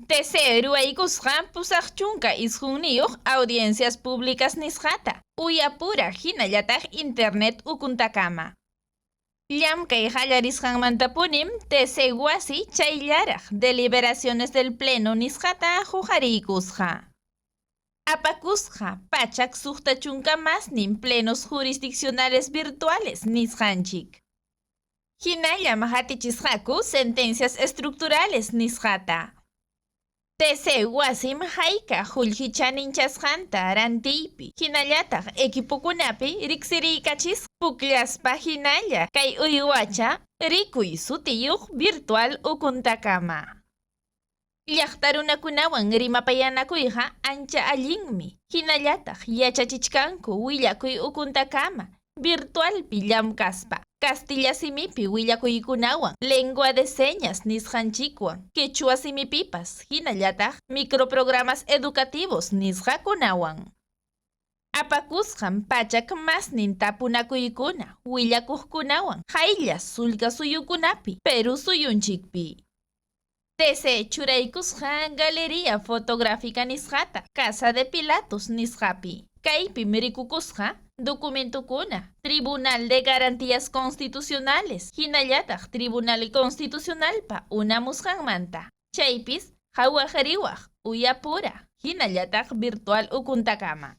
TC ruwaykusqa 89 audiencias públicas nisqata, uyapura hinallataq internet ukuntakama. Llamkay qallarisqanmantapunim TC wasi chayllaraq deliberaciones del pleno nisqata huqariykusqa. Apakusqa 160 masnin plenos jurisdiccionales virtuales nisqanchik. Hinallam hatichisqaku sentencias estructurales nisqata. TC wasim hayka qullqi chaninchasqanta rantiypi hinallataq equipokunapi riqsiriykachisqa pukllaspa hinalla kay uywacha rikuy sutiyuq virtual ukuntakama. Llaqta runakunawan rimapayanakuyqa ancha allinmi, hinallataq yachachichkanku willakuy ukuntakama virtualpi llamkaspa, kastilla simipi willakuykunawan, lengua de señas nisqanchikwan, quechua simipipas, hinallataq microprogramas educativos nisqakunawan. Apakusqam 100 masnin tapunakuykuna willakuqkunawan qaylla sullka suyukunapi, Perú suyunchikpi. TC churaykusqa galería fotográfica nisqata Casa de Pilatos nisqapi. Kaypim rikukusqa documentokuna Tribunal de Garantías Constitucionales hinallataq Tribunal Constitucionalpa unamusqanmanta. Chaypis qhawaq riwaq uyapura hinallataq virtual ukuntakama.